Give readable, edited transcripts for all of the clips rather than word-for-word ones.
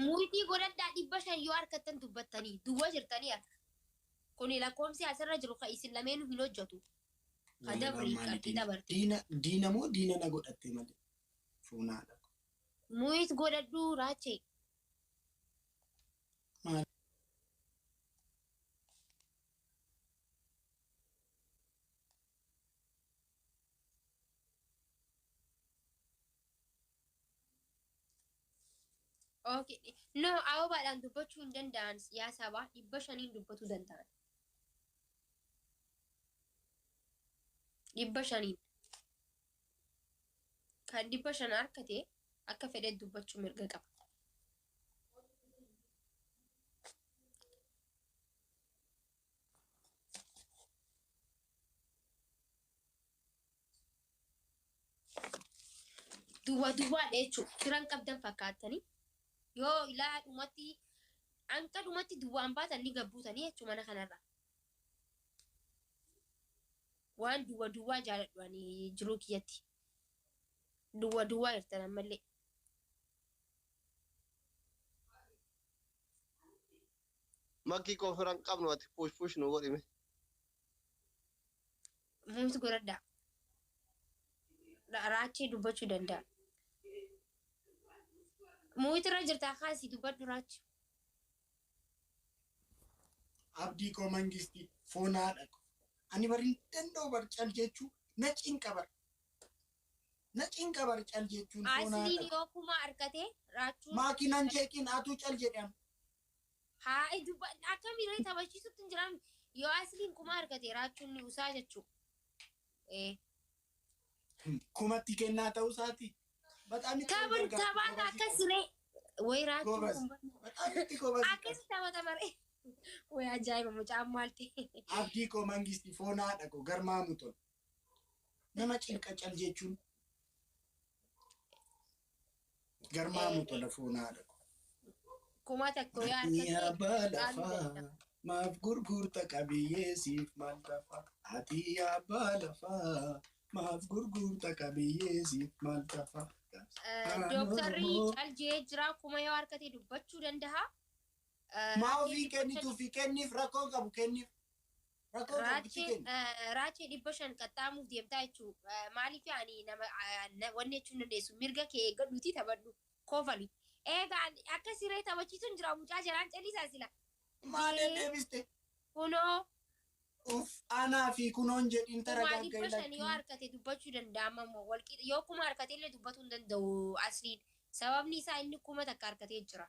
Mute godhadhaa, 500 yoo harkattan dubbattanii duwwa jirtanii harka. Kuni lakkoofsi asirra jiru kan isin lameenuu hin hojjetu. Ka dabri qabxii dabarte. Diina diina moo diina na godhatte malee. Fuunaadha. Mute godhadhu, Raachee. Maal? Okay. No, ababaadhaan dubbachuu hin danda'an, yaa sabaa 500n dubbatuu danda'an. 500n. Kan 500 harkate akka fedhe dubbachuu mirga qaba. Duwwa duwwaadha jechuudha. Firan qabdan fakkaattanii yoo ilaa dhumatti hanqa dhumatti duwwaan baatan ni gabbuutanii jechuudha mana kanarra. Waan duwwa duwwaa jaaladhu ani jiruu kiyyatti. Duwwa duwwaa jirtan ammallee. Makkii koo, firan qabnu, ati push push nu godhime. Mute godhadhaa. Raachee dubbachuu danda'a. Mute irra jirtaa, kaasii dubbadhu, Raachi. Abdii koo mangisti foonaadha. Ani bar hin danda'u bar, cal jechuu na cinqa bar. Na cinqa bar cal jechuun. Asliin foonaadha. yoo kuma argate Raachuun. Maakinan jeeqin, atuu cal jedhan. Haa dubba, akkamiirree taphachiisutti hin jiran, yoo Asliin kuma argate Raachuun ni usaa jechuu. Eh. Kumatti kennaa ta'uu isaati. Bataam itti Taphan gargaarti, taphaan goobazii. Akkas ree. Way, Raachuun Goobaz. kun Bataam itti goobazii. akkas taphata maree. Way, ajaa'iba, mucaan maal ta'e. Abdii koo mangisti foonaadha koo garmaamu tol. Nama cinqa cal jechuun. Garmaamu tola foonaadha koo. 1000 yoo Ati argate abbaa caaluu lafaa danda'a. maaf gurgurta qabiyyee siif maal tafa? Ati abbaa lafaa maaf gurgurta qabiyyee siif maal tafa? Dooktarri cal jee jira, kuma yoo argate dubbachuu danda'a. Maa Raachee ofii 500 kennituufi kenniif, rakkoo qabu kenniif. Rakkoo qabu itti Raacheen kenni. Raachee 500 qaxxaamuuf deemtaa jechuudha. Maaliif ani nama wanni jechuun dandeessu, mirga kee eeggadhuutii taphadhu. Koofali. Egaa akka siree taphachiisuun jira, mucaa jalaan callisaa sila. Maal deddeebiste? Kunoo. Uf, anaa fi kunoon jedhiin Kuma taragaagga'i 500 yoo lakkii. argate dubbachuu danda'ama immoo walqixa yoo kuma argate illee dubbatuu hin danda'u Asliin. Sababni isaa inni 1000 argatee jira.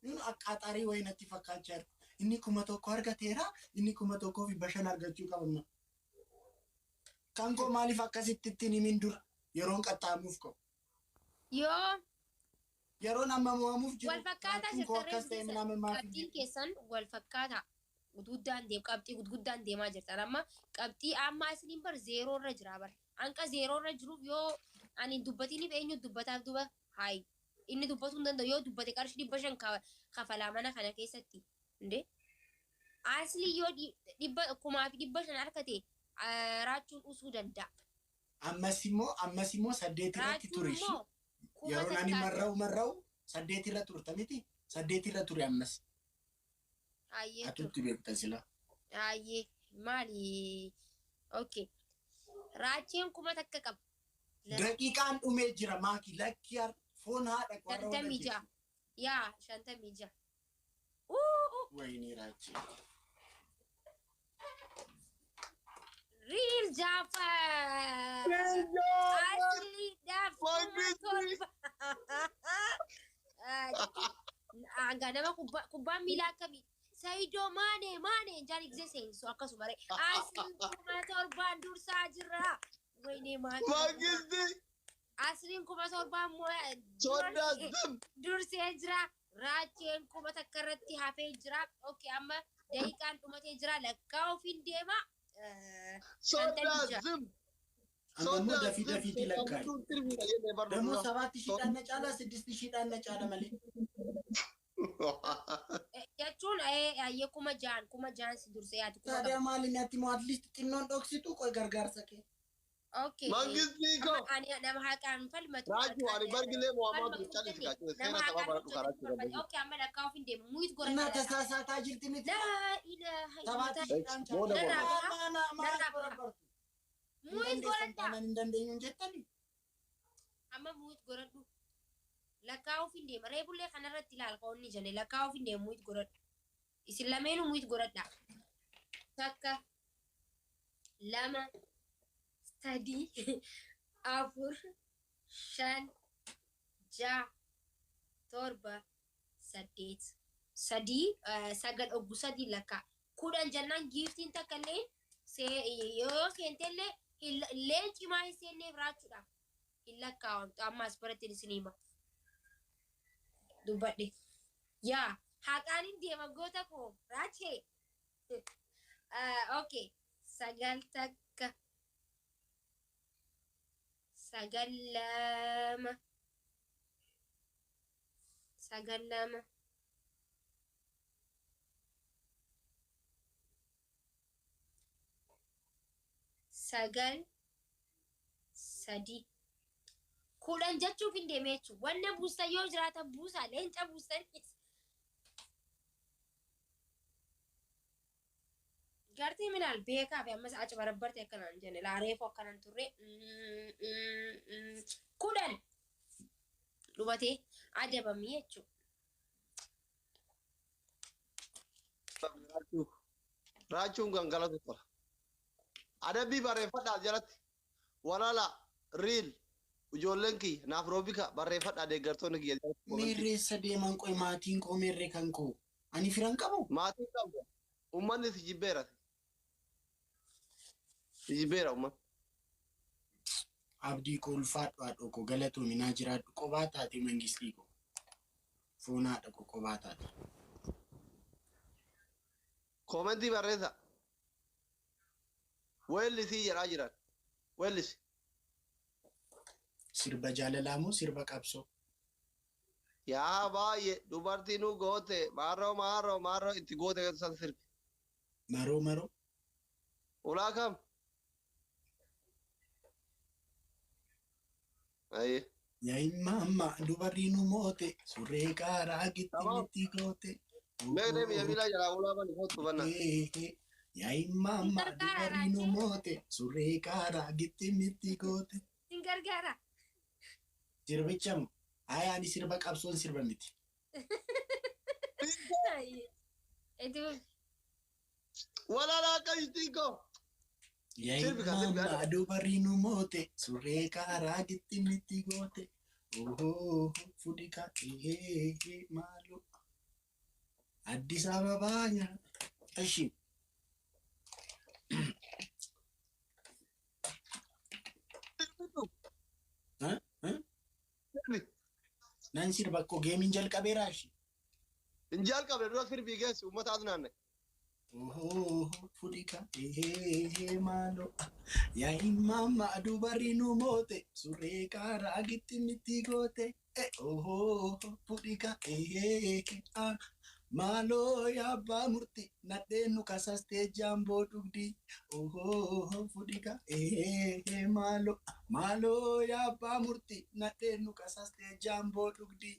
Nun akkaxaarii wayii natti fakkaachaa jiru. Inni 1000 argateera, inni 1500 argachuu qabna. Kan koo maaliif akkasitti ittiin himin dura yeroon qaxxaamuuf ka'u? Yoo Yeroon amma mo'amuuf jiru wal fakkaataa raachuun koo jirtan akkas ta'e reefu minaamin maaf hin qabxiin jedhin. keessan wal fakkaataa. Gudguddaan deem, qabxii gudguddaan deemaa jirtan amma, qabxii amma Asliin bar zeeroo irra jira bar. Hanqa zeeroo irra jiruuf yoo ani hin dubbatiniif eenyu dubbataaf duba? Haayi. Inni dubbatuu hin danda'u, yoo dubbate qarshii 500 kafalaa mana kana keessatti. Indee? Aslii yoo 1500 argate Raachuun usuu danda'a. Ammas immoo 8 irratti Raachuun ture ishii. immoo kuma Yeroon ani takka marra'u marra'u 8 irra turta miti, 8 irra ture ammas. Hayyee ture. Atutti beekta sila. Hayyee, maali? Okay. Raacheen 1000 qaba. Daqiiqaan dhumee jira, maaki lakkii foon haadha warra 56. Yaa, 56. Uu! Wayinii Raachee. Real Jafar. Asliidhaaf 7,000. Hanga nama kubbaan miilaa akkamii? Saidoo Maanee Maanee jaan igzee seensu akkasuma ree. Asliin 7,000 dursaa jira. Wayinee maakii. Mangisti. Asliin 7,000 Sodaa zim. dursee jira. Raacheen 1000 irratti hafee jira. Okay, amma daqiiqaan dhumatee jira. Lakkaa ofiin deema. Sodaa 56. zim. Amma immoo Sodaa dafii zim. dafiitii lakkaa'i. ደግሞ ሰባት ሺህ ዳነ caala, ስድስት ሺህ ዳነ caala malee. Jechuun ayyee 6,000 6,000 si dursee yaati kuma ታዲያ qaba. maal inni ati immoo at least xinnoon dhoksitu qoy gargaarsa kee. Okay. Mangistii koo. Amma ani nama haqaan falmatu. Raachuu ani bargilee mo'amaa Falmatu ture calisi jenne. kaachuu Nama seera sabaa haqaan baradhu karaa hojjetu barbaade. jiru. Okay, amma lakkaa of hin deemu. Mute እና godhadhaa. ተሳሳታ jirti miti. Laa ilaaha Tabaatti illallah. shiidhaan Booda caalaa. booda. Maana maal Narraa barbartu? Hin Mute dandeessan godhadhaa. taanaan hin dandeenyu hin jettani? Amma mute godhadhu. Lakkaa of hin deema. Reebullee kanarratti ilaal qoonni jenne lakkaa of hin deemu mute godhadhu. Isin lameenuu mute godhadhaa. Takka, lama, sadii, afur, shan, ja'a, torba, saddeet, sadii, sagal oggu sadii lakkaa. 10 jennaan giiftiin takka illee yoo seentellee leenci maa hin seenneef raachuudhaaf hin lakkaawamtu. Amma as biratti isin hima. Dubbadhe. Yaa haqaan hin deema goota koo raachee. Okay. Sagal takka. Sagal lama. Sagal lama. Sagal sadi. 10 jechuuf hin deeme jechuudha. Wanna buusan yoo jiraatan buusaa leenca buusan. Gartee minaal beekaa fi ammas achi barabbarte akkanaan jenne laareefuu akkanan turre 10 dhubatee adabamii jechuudha. Raachuun gangalatu tola. Adabbii barreeffadhaa jalatti. Walaala riil ijoolleen kiyya naaf roobika barreeffadhaa deeggartoonni kiyya jalatti. Meerreessa deeman qoy maatiin koo meerree kan koo? Ani firan qabu? Maatiin qabda. Uummanni si jibbeera. Si jibbeera uummanni. Abdii koo ulfaadhu haadhoo koo galatoomi naa jiraadhu qobaa taate mangistii koo. Foon haadha koo qobaa taate. Koomentii barreessa. Weellisii jedhaa jiran. Weellisi. Sirba jaalalaa moo sirba qabsoo? Yaa baay'ee dubartii nu goote maarroo maarroo maarroo itti goote san sirbi. Maroo maroo. Ulaa kam? Ayyee. Yaa immaamma dubarri nu moote surree qaaraa gittimitti goote. Mee deemi Yamiilaa jalaa ulaa bani kootu banna. Yaa immaamma Gargaara dubarri nu Raachee. moote surree qaaraa gittimitti goote. Sin gargaara. Sirbicha moo? Hayi ani sirba qabsoon sirba miti. Itti fufi. Walaalaa akkasitti koo. Yaa Sirbi kan sirbi immaamma dubarri nu moote surree qaaraa gittimitti goote. Ohoo fudhika ehee maaloo. Addis Ababaa nyaata. Ishi. Sirbi. Nan sirba koo geemiin jalqabeeraa ishi. Hin jalqabne dura sirbii geessi uummata as naanne. Ohoo fudhika ehee maaloo. Yaa immaamma dubarri nu moote surree qaaraa gittimitti goote. Ohoo fudhika ehee maaloo yaa abbaa murti nadheen nu kasastee jaamboo dhugdi. Ohoo fudhika ehee maaloo maaloo yaa abbaa murti nadheen nu kasastee jaamboo dhugdi.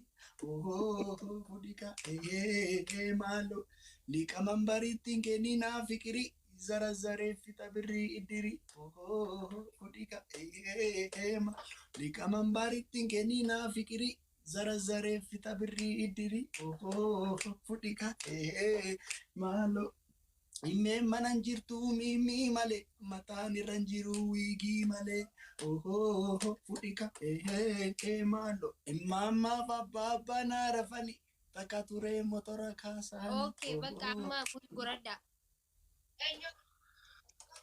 Ohoo fudhika ehee maaloo. Liqamanbariittiin kenninaa fikirii zarazaree fixa birrii iddirii. Ohoo fudhika ehee liqamanbariittiin kenninaa fikirii zarazaree fixa birrii iddirii. Ohoo fudhika ehee maaloo. Himmeen mana hin jirtu miimii malee mataan irra hin jiru wiigii malee. Ohoo fudhika ehee maaloo. Immaammaaf abbaa abbaa naa rafani takka turee motora kaasanii. Okay, bakka amma mute godhadhaa.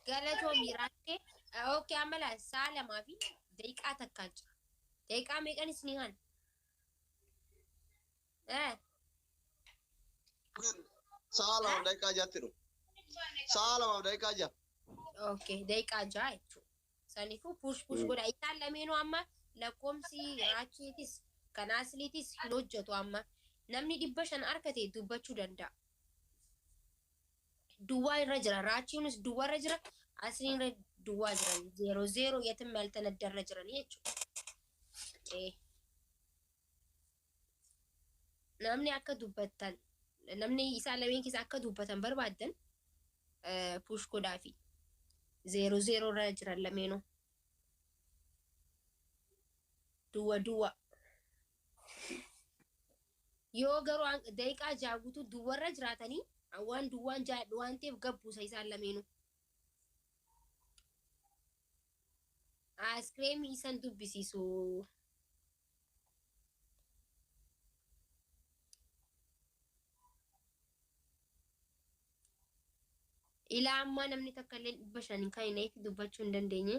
Galatoomi Raachee. Okay, amma laal sa'a 2 fi daqiiqaa 1 jira. Daqiiqaa meeqan isinii kan? Sa'a 2 daqiiqaa 6tti dhufu. Sa'a 2 daqiiqaa 6. Okay, daqiiqaa 6 jechuudha. Saniifuu push push godha. Isaan lameenuu amma lakkoomsi Raacheetis kan Asliitis hin hojjetu amma. Namni 500 argate dubbachuu danda'a. Duwwaa irra jira. Raachiinis duwwaa irra jira. Asliin irra Duwwaa jiran, zeeroo zeeroo yetim yaaltanaddarra jiranii jechuudha. Namni akka dubbattan, namni isaan lameen keessa akka dubbatan barbaaddan push godhaafi. Zeeroo zeeroo irra jiran lameenuu. Duwwa duwwa. Yoo garuu daqiiqaa 6 guutuu duwwarra jiraatanii waan duwwaan jaadhu waan ta'eef gabbuusa isaan lameenuu. Aayiskiriimii isan dubbisiisu. Ilaa ammaa namni takka illee 500 hin ka'ineef dubbachuu hin dandeenye.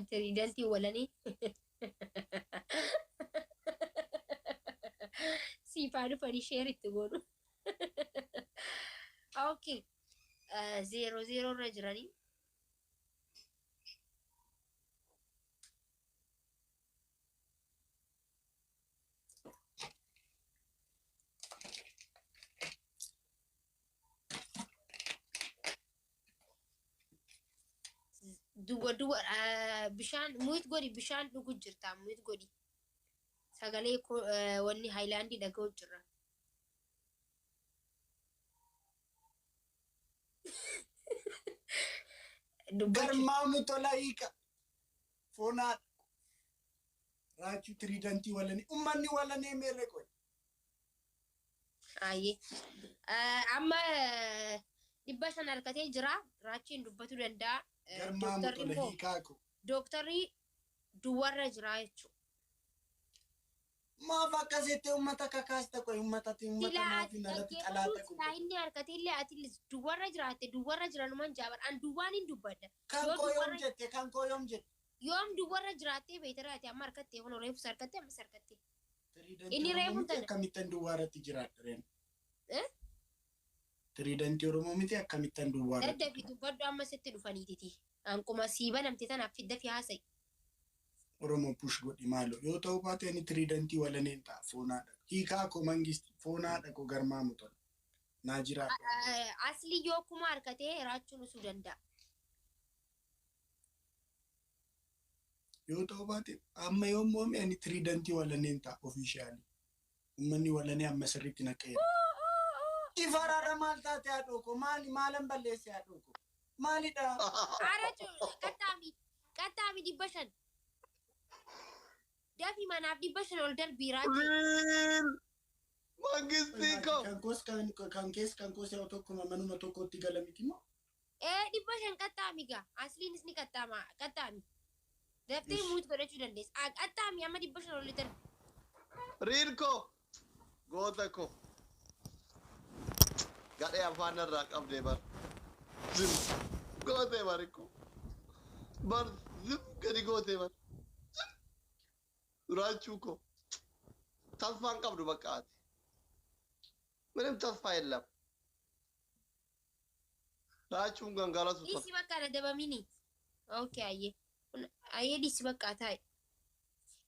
Tiriidantii walanii. Siifaa dhufanii sheer itti godhu. Okay. Zeeroo zeeroo irra jiranii. Duwwa duwwa bishaan mute godhi, bishaan dhugu jirta, mute godhi. Sagalee wanni haayilaandii dhaga'u jirra. Dubbachuu. Garmaamu tola hiika. Foonaa raachuu tiriidantii walanii. Uummanni walanee meerre qoy. Ayyee. Amma 500 harkatee jira. Raachiin dubbatuu danda'a. Garmaamu Dooktarri tola immoo hiikaa ko. Dooktarri duwwarra jira jechuudha. Maaf akkasitti uummata kakaasta qoy, uummatatti uummata Silaa maaf ati irratti dhaggeeffatu xalaata silaa godhu. Inni harkatee illee ati duwwarra jiraatte, duwwarra jiranuman jaabar an duwwaan hin dubbadha. Kan Yoo koo yoom duwwarra jette? Kan koo yoom jette? Yoom duwwarra jiraattee beektaa ati? Amma harkattee kun reefus harkattee, ammas harkattee. Tiriidantii Inni Oromoo reefu miti tana. akkamittan duwwaa irratti jiraadha reen? Eh? Tiriidantii Oromoo miti akkamittan duwwaa irratti Daddafi dubbadhu, amma sitti dhufaniititi. Anquma sii banamte tanaaf fiddafi haasa'i. Oromoo push godhi maaloo. Yoo ta'uu baate ani tiriidantii walaneen ta'a, foonaadha. Hiikaa koo mangisti foonaadha koo garmaamu tola. Naa jiraadha. Asli yoo kuma harkatee raachuun usuu danda'a. Yoo ta'uu baate amma yoo moome ani tiriidantii walaneen ta'a officially. Uummanni walanee amma sirriitti naqeera. Ifaraarra maal taate haadhoo koo? Maali maalan balleesse haadhoo koo? Maalidha? Ara qaxxaami qaxxaami 500. Dafi manaaf 500 ol darbii raachuu. Real mangistii koo. Kan koos kan kees kan koos yoo tokkuma manuma tokkotti gala miti moo? Ee, 500 qaxxaami gaa. Asliinis ni qaxxaama, qaxxaami. Daftee mute godhachuu dandeessa. Qaxxaami amma 500 ol darbi. Real koo. Goota koo. Gadhee afaan irraa qabdee bar. Zim. Gootee bari koo. Bar zim gadi gootee bar. Raachuu koo. Tasfaan qabdu bakka ati. ምንም ተስፋ የለም። Raachuun gangalatu tola. Dhiisi bakka adabamini. Okay, ayyee. Ayyee, dhiisi bakka taa'i.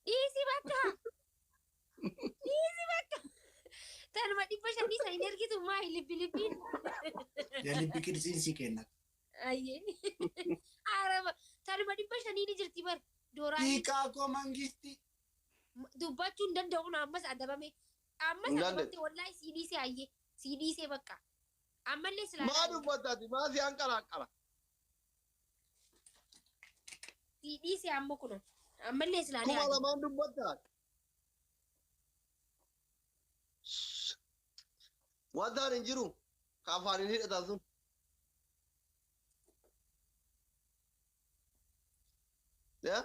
Dhiisi bakka. Dhiisi bakka. Tanuma 500 san hin ergitu maali libbi libbiin? የልብ ቅርጽን ሲkenna. Ayyee. Araba tanuma 500 ni jirti bar. Dooraan Hiikaa koo mangisti. Dubbachuu hin danda'u na ammas adabame. Ammas Hin adabamte wallahi sii dhiise, ayyee. Sii dhiise bakka. Ammallee silaa Maa dubbataati? Maa si hanqalaaqala? Sii dhiise amma kuno. Ammallee silaa ni Kuma adaba. lamaan dubbattaati. Wantaan hin jiru ka afaaniin hidhatan sun. Yaa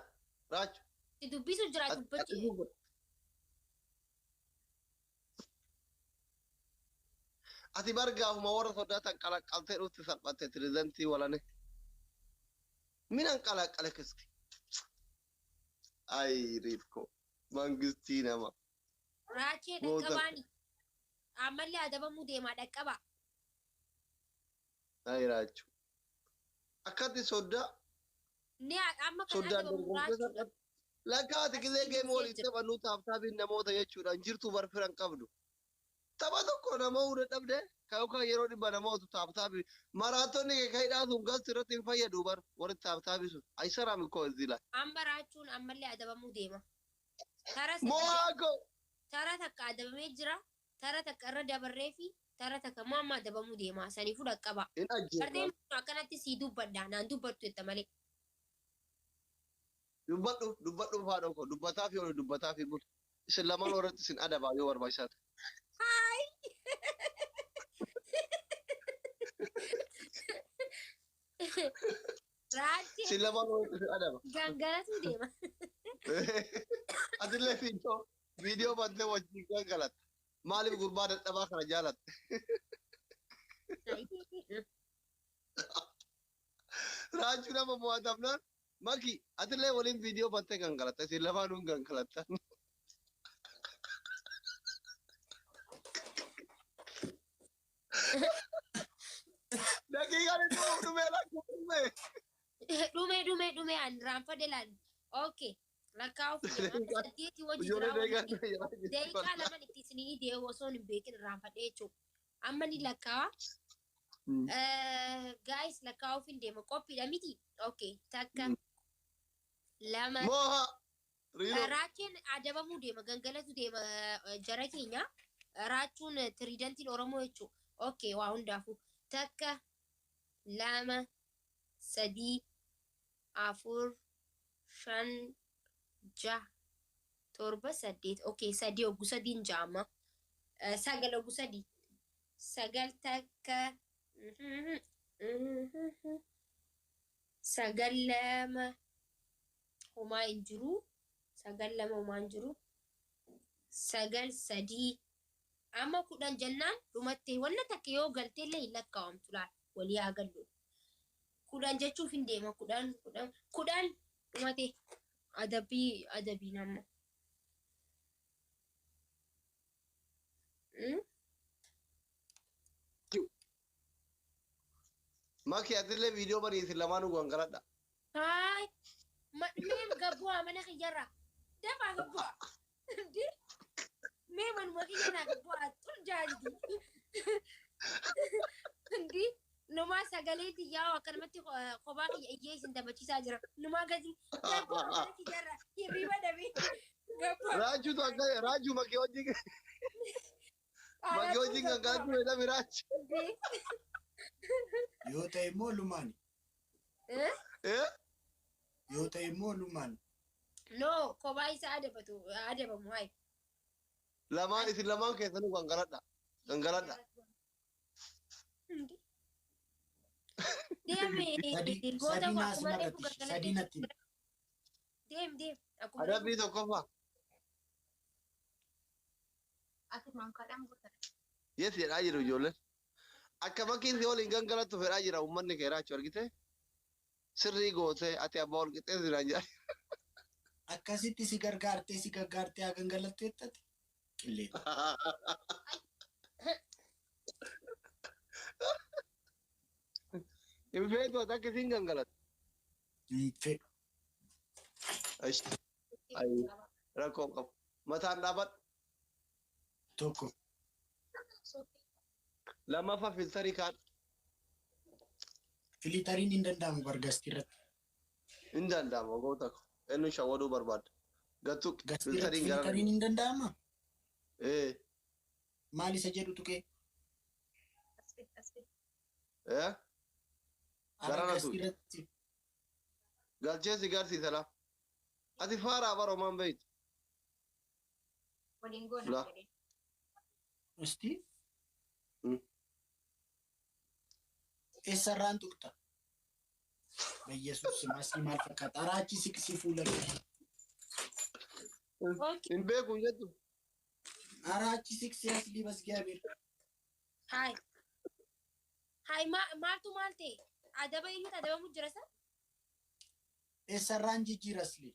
Raachu. Si dubbisu jira dubbachuu. Ati bar gaafuma warra sodaatan qalaqqaltee dhufti salphatte tirizentii walane. Minan qalaqqale kiski. Ay riifko mangistii nama. Raachee Goota. dhaqqabaani. Ammallee adabamuu deemaa, dhaqqaba. Ay Raachu. Akkatti soddaa Ni amma kan soddaan adabamu dorgomtee raachuudha. salphatte. Lakkaati gisee geema waliin taphannu taaptaabiin namoota jechuudha. Hin jirtu bar firan qabdu. Tapha tokko nama hunda dhabde kan yookaan yeroo 100 nama otu tap tapii maraatonni kee kan hidhaa sun galtu irratti hin fayyadu bar warri tap tapii sun አይሰራም እኮ እዚህ ላይ Amma raachuun ammallee adabamuu deema. Tara sadii Mo'aako tara takka adabamee jira. Tara takka irra dabarree fi tara takka immoo amma adabamuu deema. Saniifuu dhaqqaba. Hin ajjeefamu. Fardeen akkanatti sii dubbadha. Naan dubbattu jetta malee. Dubbadhu, dubbadhu, faadha koo dubbataa fi oli dubbataa fi bulu. Isin lamaan irratti isin adabaa yoo barbaachisaa ta'e. Haay! Raachee Isin lamaan irratti isin adaba. gangalatuu deema. Atillee viidiyoo bantee wajjin gangalatta. Maaliif gurbaa dadhabaa kana jaalatte? Raachuu nama mo'atamnaan maki atillee waliin viidiyoo bantee gangalatta. Isin lamaanuu gangalatta. Daqiiqaan itti dhumee lakkuu dhumee. Dhume, dhume, dhume, an raanfadhe laal. Okay. Lakkaa'uuf deema. Amma saddeeti wajji Ijoollee jira. daqiiqaan Daqiiqaa laman itti isinii dee'u osoo hin beekin raanfadhe jechuudha. Amma ni lakkaa'a. Guys, lakkaa'uuf hin deema. Qophiidha miti? Okay. Takka. Lama. Moha. Riiroo. Raacheen adabamuu deema. Gangalatu deema jara keenya. Raachuun tiriidantiin Oromoo jechuudha. Okay, waa hundaafuu. Takka, lama, sadii, afur, shan, jaha, torba, saddeet. Okay, sadii oggu sadiin ja'ama. Sagal oggu sadii. Sagal, takka. Sagal, lama. Homaa hin jiru. Sagal, lama, homaa hin jiru. Sagal, sadii. Amma 10 jennaan dhumattee wanna takka yoo galteellee hin lakkaawamtu laal walii haa gallu. 10 jechuuf hin deema, 10, 10, 10, dhumate adabbii adabiin amma. Maki atillee viidiyoo banii isin lamaanuu gangaladha. Haay! Mee gabbu'aa mana kiyyarraa. Dafaa gabbu'aa. Mee manuma kiyyarraa gabbu'aa xur jaalti. Ndi numaa sagalee xiyyaa akkanumatti kophaa kiyya iyyee isin taphachiisaa jira. Numaa gadi gabbu'aa mana kiyyarraa hirriba dhabee gabbu'aa. Raachuutu akka raachuu makii wajjin gangalachuu jedhame raachu. Yoo ta'e immoo lumaani. Eh? Eh? Yoo ta'e immoo lumaani. No, kophaa isaa adabatu adabamu hayi. Lamaan isin lamaan keessanuu gangaladha. Gangaladha. Deemi Sadii goota sadii koo naas akkuma reefu marati sadii gangaladhee natti himi. Deem, deem, akkuma reefu. Adabbii tokkoffaa. Ati maankaadhaan goota. Yes jedhaa jiru ijoolleen. Akka makiin si waliin gangalattu fedhaa jira uummanni kee raachuu argite. Sirrii gootee ati abbaa wal qixxeessi naan jedha. Akkasitti si gargaartee haa gangalattu jettati. Qillee. Hin feetu ati akka isiin gangalattu. Hin fedhu. Ayi rakkoo hin qabu. Mataan dhaabadhu. Tokko. Lammaffaa filterii kaadhu. Filteriin hin danda'amu bargastii irratti. Hin danda'amu goota ko. Inni shawwaduu barbaada. Gattu Gastii irratti filteriin gara. filteriin hin danda'ama? Ee. Maal isa jedhu tuqee? Ee. Ara Gara gastii na irratti. Galchee si garsiisa laa. Ati faaraa bara homaan beeytu. Waliin goona La. jedhee. Isti. Eessarraan tuqxa? Bayyesuus asii maal fakkaata? Ara achi siqsii fuula kee. Okay. Hin beeku hin jettu. Ara achi siqsii asii basgiyaabeer. Hayi. Hayi, maaltu maal ta'e? Adaba eenyutu adabamu jira sa? Eessarraan jijjiira asli?